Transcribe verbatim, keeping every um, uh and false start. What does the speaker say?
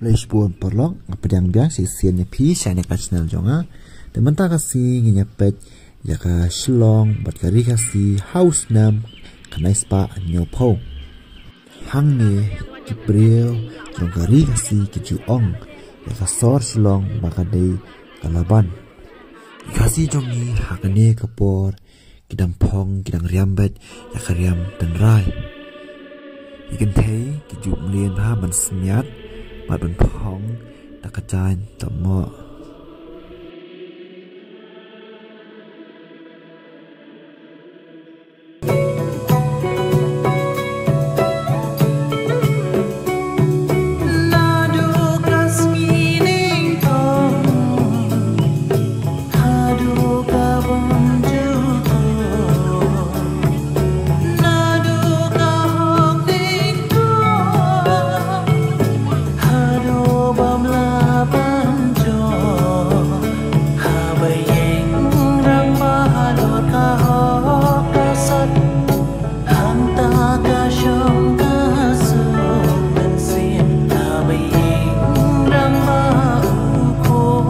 Khublei shibun paralok, nga pdiang biang shisien ïa phi sha kane ka channel jong nga. Te mynta ka sngi ngin ïa peit ïa ka Shillong bad ka Ri Khasi ha u snem khyndai spah hynñiewphew. Hangne ki briew jong ka Ri Khasi ki ju ong ïa ka sor Shillong ba ka dei ka Laban. Ki Khasi jong ngi ha kane ka por ki dang phong, ki dang riam beit ïa ka riam tynrai. Ki kynthei ki ju mlien bha ban smiat bad ban phong da ka jaiñ tap moh.